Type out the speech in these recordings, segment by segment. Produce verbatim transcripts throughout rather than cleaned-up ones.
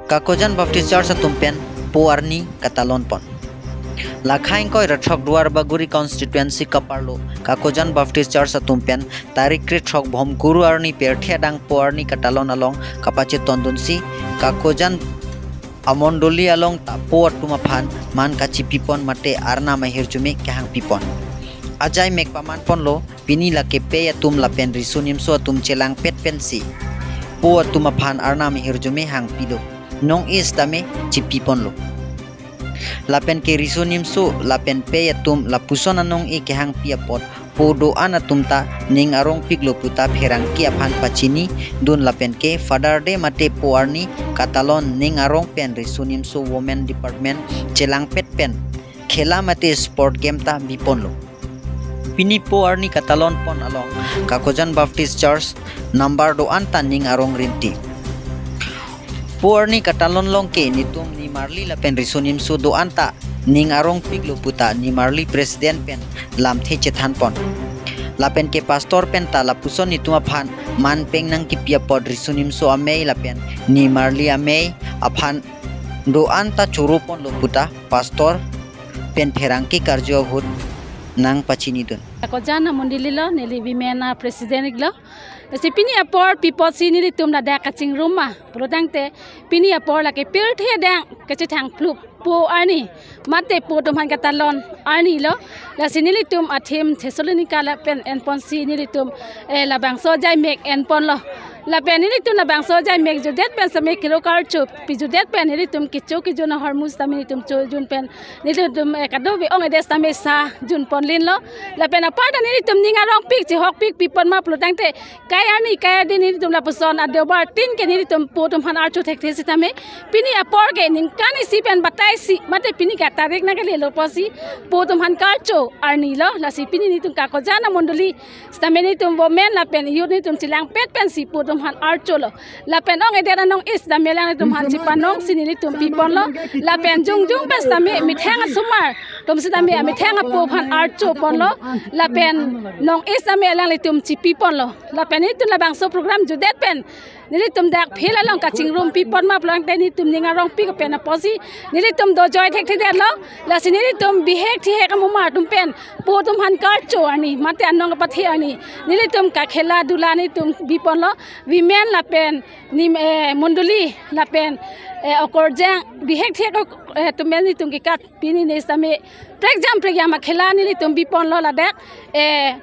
Kakojan Baptist Church atum pen po arni katalon pon. Lakha ingkoi ra throk Duarbagori constituency kaparlo Kakojan Baptist Church atum pen tarik krethrok Bhomkuru arni pirthe adang po arni katalon along kapachetondunsi Kakojan amondoli along ta po atum aphan man kachipipon mate arnam ahirjume kehangpipon. Ajai mek paman ponlo, pini lake pei atum lapen riso nimso atum chelangpet pensi po atum aphan arnam ahirjume hangpilo. Nong-e sitame chipiponlo. Lapen ke riso nimso lapen pei atum lapuson anong-e kehangpi apot po do-an atum ta ning arongpiklo puta pherangke aphan pachinidun lapen ke Father Day mate po arni katalon ning arong pen riso nimso Women Department chelangpet pen khela mate sport game ta biponlo. Pini po arni katalon pon along Kakojan Baptist Church number do-an ta ning arong rinti. Po arni katalon along ke netum nimarli lapen riso nimso do-an ta ning arongpiklo puta nimarli president pen lamthe chethanpon. Lapen ke pastor pen ta lapuson netum aphan man peng nangkipi apot riso nimso amei lapen nimarli amei aphan do-an ta choroponlo puta pastor pen pherangke karju ahut nangpachinidun. Kakojan amondoli lo, neli women a president lo. Lasi pini apor pi apotsi nelitum ladak kachingrum ma pulotangte, pini apor lake pirthe adang kachethang plup po arni mate po atum aphan katalon arni lo. Lasi nelitum a-theme Thessalonica lapen enponsi nelitum, eh, labangso ajai mek enponlo. Lapen nelitum labangso ajai mek jutdet pen sitame kilo karcho pijudet pen nelitum kecho kejun ahormu sitame nelitum chojun pen nelitum, eh, kadokave ong-edet sitame sa junponlinlo. Lapen apar ta nelitum ning arongpik chihokpik pipon ma pulotangte, kai arni kai adin nelitum lapuson a-Deobar tin ke nelitum po atum aphan archo thekthe sitame, pini apor ke ningkan isi pen batai isi mate pini ke tarik nangkalelo apotsi po atum aphan karcho arni lo. Lasi pini nelitum Kakojan amondoli sitame nelitum women lapen youth nelitum chelangpet pensi po atum aphan archolo. Lapen ong-edet anong-e sitame alanglitum aphan chipanongsi nelitum piponlo. Lapen jongjong pen sitame methang asomar atum sitame methang apo aphan archoponlo. Lapen nong-e sitame alanglitum chipiponlo. Lapen nelitum labangso program jutdet pen nelitum dak field along kachingrum pipon ma pulotangte nelitum ning arongpik pen apotsi nelitum dojoi thekthedetlo. Lasi nelitum bihek thihek amumar atum pen po atum aphan karcho arni mate anong kapathe arni nelitum kakhela dula nelitum biponlo. Women lapen nim, eh, mondoli lapen, eh, okorjang bihek thihek, eh, atum pen nelitum kekat pini ne sitame prekjam prekyam akhela nelitum biponlo ladak, eh,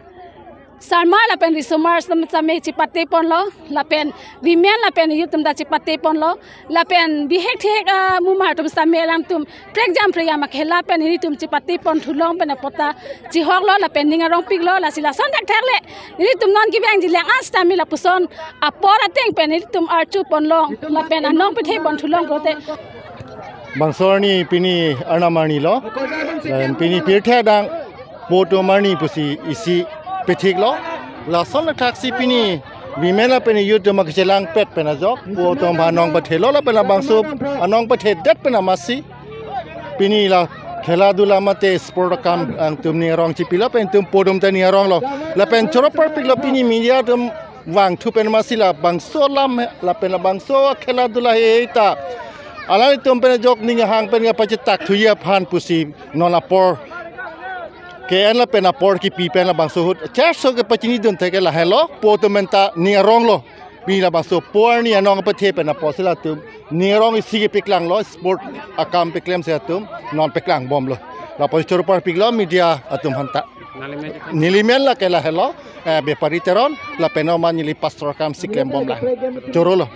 sarmar lapen risomar sitame chipateponlo, lapen women lapen youth atum ta chipateponlo, lapen bihek thihek amumar atum sitame alangtum prekjam prekyam akhela pen nelitum chipateponthulong pen apot ta chihoklo lapen ning arongpiklo. Lasi lason thakthak le nelitum non kevangji lang-an sitame lapuson apor ateng pen nelitum archoponlong lapen anong patheponthulong pulote. Bangso arni pini arnam arni lo. Lapen pini pirthe adang po atum arni pusi isi pithiklo. Lason thaksi pini women lapen youth atum kachelangpet pen ajok po atum aphan anong pathelo lapen labangso anong pathedet pen amatsi pini la khela dula mate sport akam alangtum ning arong chipilo pen netum po atum ta ning aronglo. Lapen choro parpiklo pini media atum vangthu pen amatsi labangso alam lapen labangso khela dula he ta alanglitum pen ajok ning ahang pen kapachetakthuji aphan pusi non apor ke-en lapen apor kipi pen labangso ahut church so kepachinidun thek ke lahelo, po atum pen ta ning aronglo. Pini labangso po arni anong pathe pen apotsi latum ning arong isi kepaklanglo, sport akam paklemsi atum non paklangbomlo. Lapuson choro parpiklo media atum aphan ta. Neli men lake lahelo, eh, Bepari Teron, lapen non ma neli pastor akam si klembom la. Chorolo.